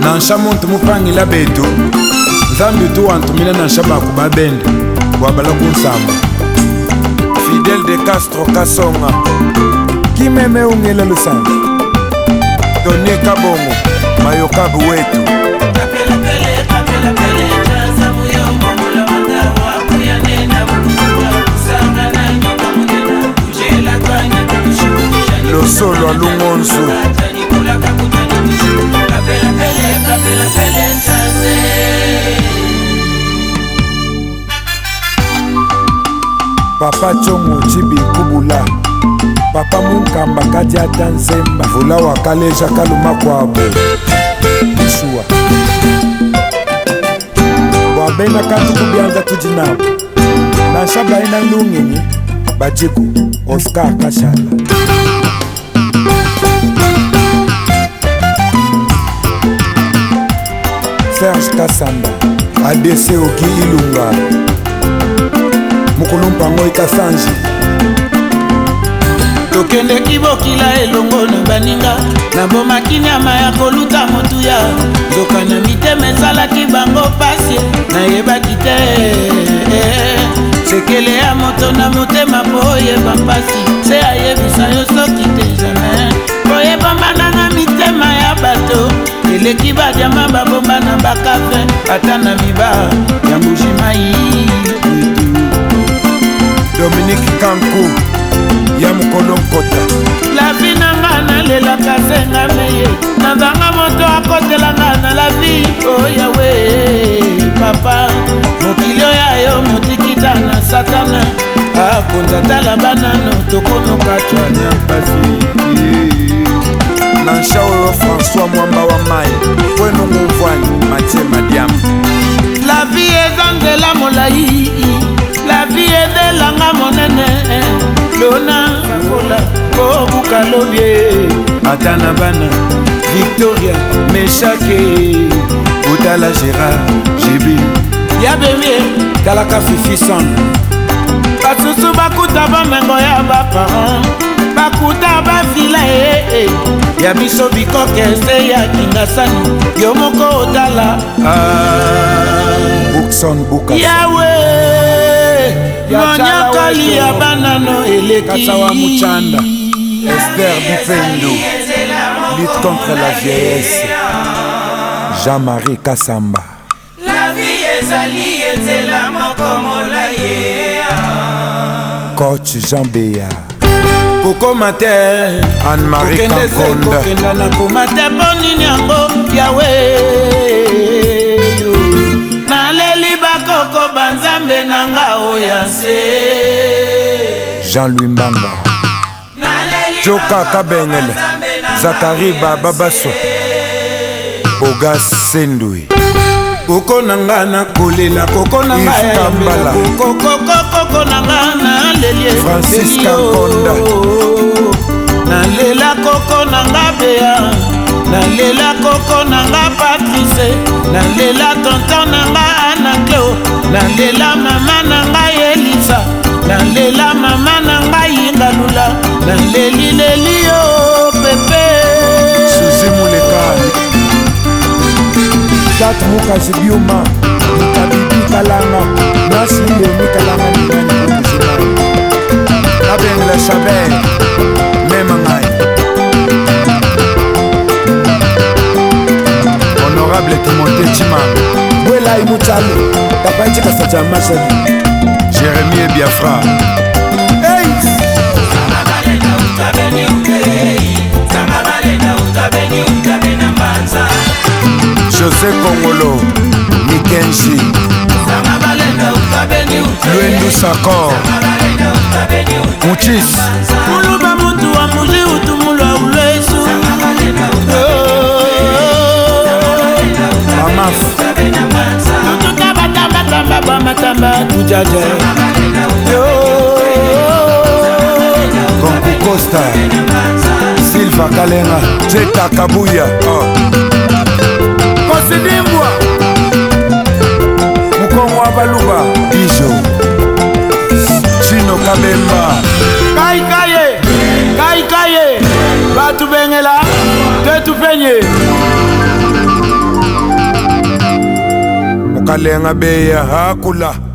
Nansha muntu mupangila betu, Nzambi utu wantumina nansha baku ba bende bua balua kunsamba. Fidel de Castro Kasonga Ki meme ungela lusanzu. Tony Kabongo Mayokabu wetu. Losolo Lungonzu. Papa Tshongo Tshibi Kubula Papa Munkamba Kadiata Nzemba Vula wakaleja kaluma kuabu Bushuwa bua bena kantu ku bianza tudi nabu nansha baena lungenyi badiku Oscar Kashala Serge Kasamba ADC Oki Ilunga Mukulu Mpango Ikasanji Tokendeki bokila elongo na baninga, nabomaki nyama ya koluta motuya, nzoka na mitema esalaki bango pasi, nayebaki te sekele ya moto na motema po oyeba mpasi, se ayebisa yo soki te jamais koyebambana na mitema ya bato eleki badiama babomba na bakafe ata na miba ya Mbuji-Mayi. Dominique Kanku ya mokolo nkota La vie na nga nalelaka senga meye nazanga moto akotelanga na la vie oyawe papa mokili oyo yo motikita na satana akonza tala banano tokonoka cwania mpasi Nansha oyo François Mwamba wa mai kwenu ngumvwani Mathieu Madiam La vie eza nzela molai, la vie ezelanga monene, lona kola kobuka lobie ata na bana Victoria Meshake otala Gérard Jibi ya bemie talaka Fifi Son basusu bakuta bamengo ya baparent bakuta bavila e eh, ya biso bikoke se ya Kingasani yo moko otala ah. Bookson Buka Yawe Ya Tshala monyakali ya Wetu. banano eleki Katsawa Muchanda Esther Bipendo lutte contre la vieillesse Jean-Marie Kassamba La vie ezali enzela moko molai Coach Jean Béa kokoma te Anne-Marie kokende se Kankonda kokenda na koma te mpo nini yango yawe yo. Naleli bakoko banzambe na nga oya nse Jean-Louis Mbanga Joka Kabengele Zakari Baba Basso Bogas Sendui Koko na nga nakolela koko na nga Yves Kambala. Kokokoko na nga naleli Francis Leli yo. Kankonda. Nalela koko na nga bea nalela koko na nga Patrice nalela tonton na nga Anacleo nalela mama na nga Elisa nalela mama na nga Yingalula nalelileli yo pepe Suzy Mouleka Tatu mukaji biuma Mutabibi kalanga Nasi leoni kalanga ningani kumbushimani Kabengele Chabert Mema Ngai Honorable Timothée Chimanga Bwela imutsalo Tapanchi kasacha mashani Jérémie Biafra Hey! José Kongolo Mikenji Luendu Sakor Muchis Muluba mutu wa muji utumulwa ulwesu Amaf Tututambatamba bamatamba tujaja Konku Costa Silva Kalenga Jeta Kabuya oh. Kosidimbwa Mukongo wa Baluba Bijo Chino Kabemba Kaikaye kaikaye batubengela tetupenye. Mukalenga beya hakula.